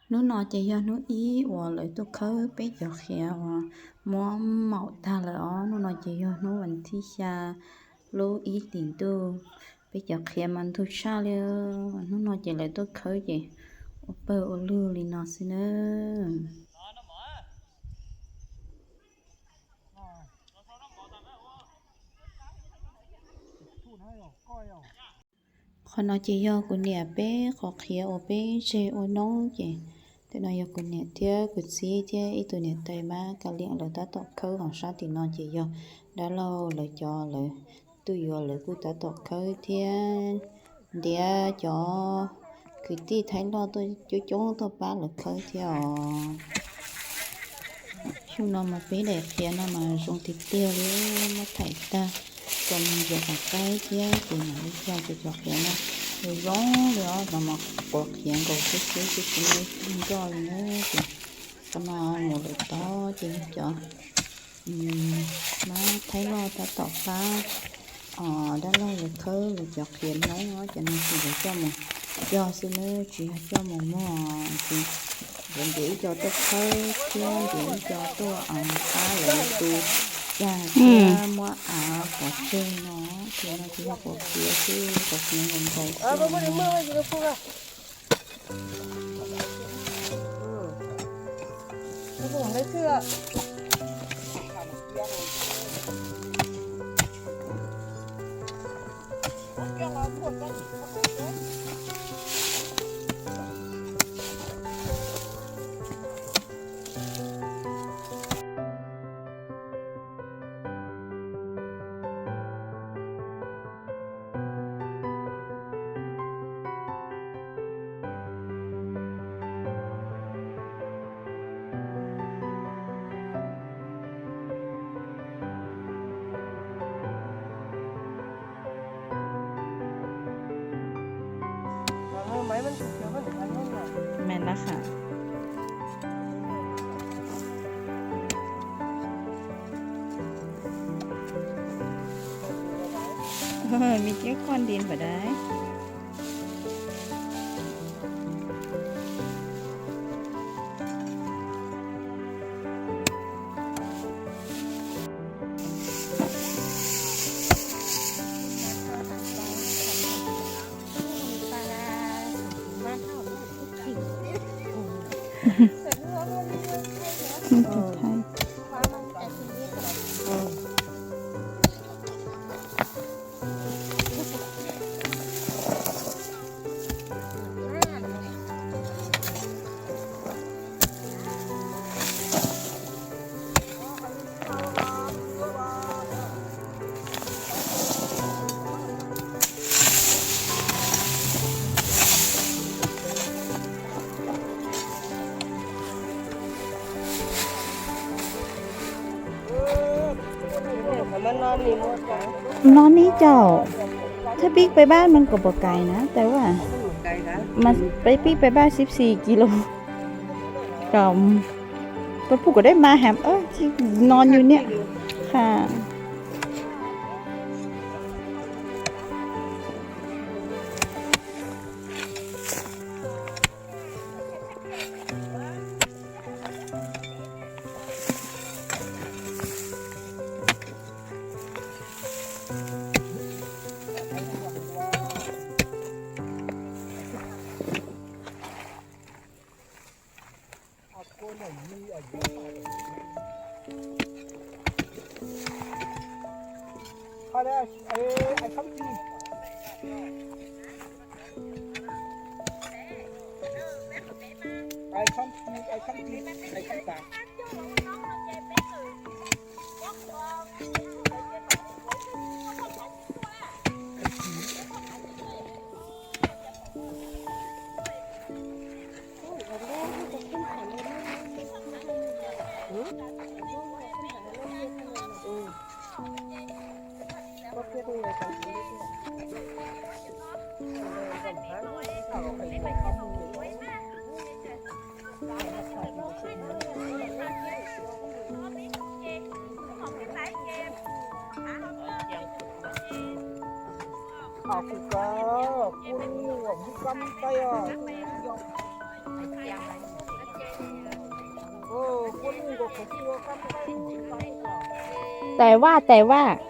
Hnub no ces yog hnub ib uas lawv tuaj khawb peb cov qhiav uas muab maum tag lawm os. Hnub no ces yog hnub vas thib xya lub ib hlis ntuj, peb cov qhiav mas ntug tshaj li. Hnub no ces lawv tuaj khawb ces ua pawg ua lug li no xwb na. Qhov no ces yog kuv niam peb qhov qhiav uas peb tseg ua noob ces, tej no yog kuv niam thiab kuv txiv thiab ib tug niam tais Mab Ka Liam lawv tab tom khawb. Ho sab tim no ces yog dab laug lawv cov, lawv tuaj yuav lawv kuj tab tom khawb thiab. Ntiav cov kwv tij Thaib Loj tuaj coob coob tuaj pab lawv khawb thiab os. Xyoo no mas peb daim qhiav no mas zoo tiag tiag li, muab thaij tag tso mus ntsia tom qab thiab ces mam li tso cov qhiav no zoo zoo li os. No mas quav qhiav nkaus xwb xwb, tsis muaj ib tug ncoj li na. Ces qhov no mus lawm tod ces yog cov Mab Thaib Loj tab tom pab dab laug lawv khawb lawv cov qhiav noob, cov no ces lawv coj mus cog xwb na, tsis yog coj mus muag. Ces lawv ntiav ib co tuaj khawb thiab ntiav ib co tuaj pab lawv tu cag thiab muab av pov tseg no. Ces no ces yog quav qhiav xwb, quav qhiav nkaus nkaus xwb. Ơ, me tib qoj nti npam dai. No neb caum, thab pib pais baj nees nkaum pom kais na, tas ua, mas peb pib pais baj sib xis kis lus, kom peb pum kom deb mas ham no nyuj niam qha. Tes vaj, tes vaj.